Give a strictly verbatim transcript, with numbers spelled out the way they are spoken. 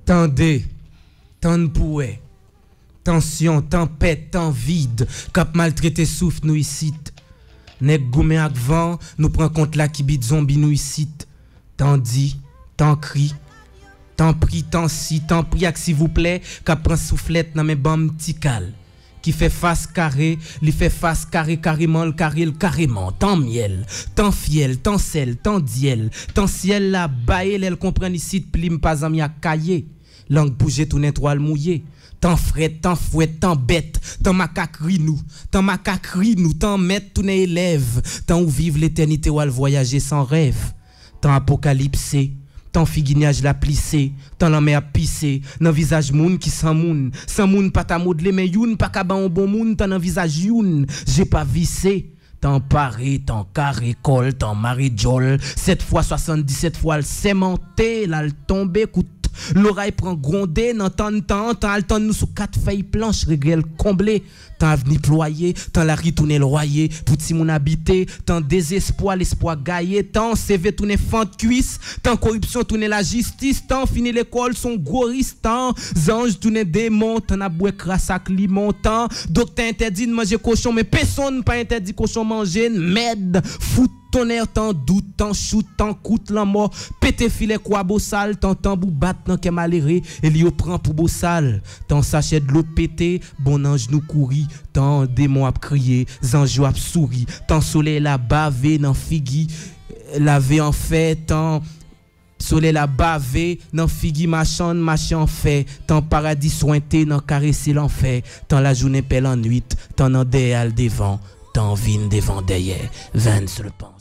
Tande, tann pou wè. Tansyon, tanpèt, tan vid k ap maltrete souf nou isit. Nèg goumen ak van, nou pran kont lakibit zonbi nou isit. Tan di, tan kri, tan pri, tan si, tan pri ak sivouplè k ap pran souflèt nan men banm ti kal. Ki fè fas kare, li fè fas kare kareman, l kare l kareman. Tan myèl, tan fyèl, tan sèl, tan dyèl, tan syèl la baye lè l konprann isit plim pa zanmi ak kaye. Lang bouje tounen twal mouye. Tan frèt, tan fwèt, tan bèt, tan makak ri nou, tan makak ri nou, tan mèt tounen elèv, tan ou viv letènite w al vwayaje san rèv. Tan apokalipse, tan figi nyaj la plise, tan lanmè ap pise nan vizaj moun ki san moun. San moun pa ta modle, men youn pa ka ba yon bon moun, tan nan vizaj youn je pa vise. Tan pare, tan kare kò l, tan mare djòl, sèt fwa swasanndisèt fwa l sèmante, l al tonbe, kout loray pran gwonde nan tann tan an, tan al tann nou sou kat fèy planch, regrè l konble. Tan avni plwaye, tan lari tounen lwaye pou timoun abite, tan dezespwa, lespwa gaye, tan seve tounen fant kwis, tan koripsyon tounen lajistis, tan fini lekòl s on gwo ris, tan zanj tounen demon, tan n ap bwè kras ak limon, tan doktè entèdi n manje kochon, men pesonn pa entèdi kochon manje n, mèd, fout tonnè, tan dout, tan chout, tan kout, lanmò pete filè kwabosal, tan tanbou bat nan kè malere, e li yo pran pou bosal, tan sachè dlo pete, bon nanj nou kouri, tan demon ap kriye, zanj yo ap souri, tan solèy la bave nan figi, lave anfè, tan solèy la bave nan figi machann, mache anfè, tan paradi swente nan karese lanfè, tan lajounen pè lannwit, tan nan dèyè al devan, tan vin devan dèyè. Vens le pan.